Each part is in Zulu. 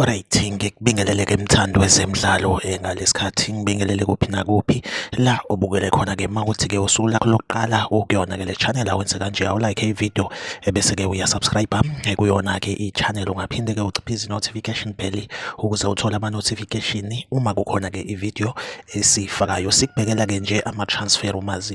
Alright, ngikubingelele-ke mthandi wezemidlalo ngalesikhathi ngibingelele kuphi nakuphi la obukele khona-ke uma kuthi-ke usuku lakho lokuqala ukuyona-ke le channel awenze kanje awulike i-video ebese-ke uyasubscribe kuyona-ke i-channel. Ungaphinde-ke uciphize i-notification bell ukuze uthole ama-notification uma kukhona-ke i-video esiyifakayo. Sikubhekela-ke nje ama-transfer rumours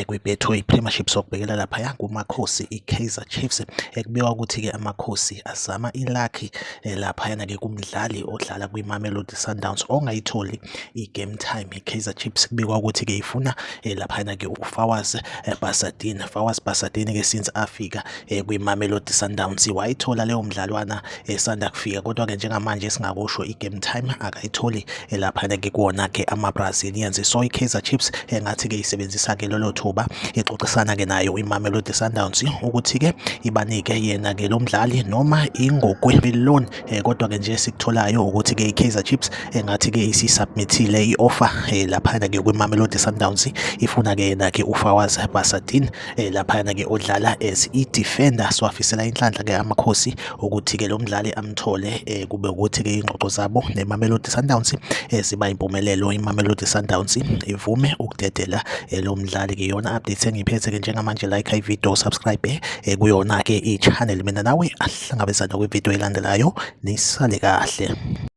kwiBetway Premiership, sokubhekela laphaya kuMakhosi i-Kaizer Chiefs. Kubikwa ukuthi-ke Amakhosi azama ilakhi laphayana-ke kumdlali odlala kwiMamelodi Sundowns ongayitholi i-game time. I-Kaizer Chiefs kubikwa ukuthi-ke ifuna laphayana-ke uFawaz Basadien. Fawaz Basadien-ke since afika kwiMamelodi Sundowns wayithola leyo mdlalwana esanda kufika, kodwa-ke njengamanje esingakusho i-game time akayitholi laphayana-ke kuwona-ke ama-Brazilians. So i-Kaizer Chiefs engathi-ke isebenzisa-ke lolo thuba ixoxisana-ke nayo iMamelodi Sundowns ukuthi-ke ibanike yena-ke lo mdlali noma ingokwe-loan. Kodwa-ke nje esikutholayo ukuthi-ke i-Kaizer Chiefs engathi-ke isisubmithile i-offer laphayana-ke kwiMamelodi Sundowns, ifuna-ke yena-ke uFawaz Basadien laphayana-ke odlala as i-defender. Siwafisela inhlanhla-ke Amakhosi ukuthi-ke lo mdlali amthole, kube ukuthi-ke iy'ngxoxo zabo neMamelodi Sundowns ziba impumelelo, iMamelodi Sundowns ivume ukudedela lo mdlali-ke. Iyona update engiyiphethe-ke njengamanje. Like i-video, subscribe kuyona-ke i-channel. Mina nawe ahlangabezana kwividiyo elandelayo, nisale kahle.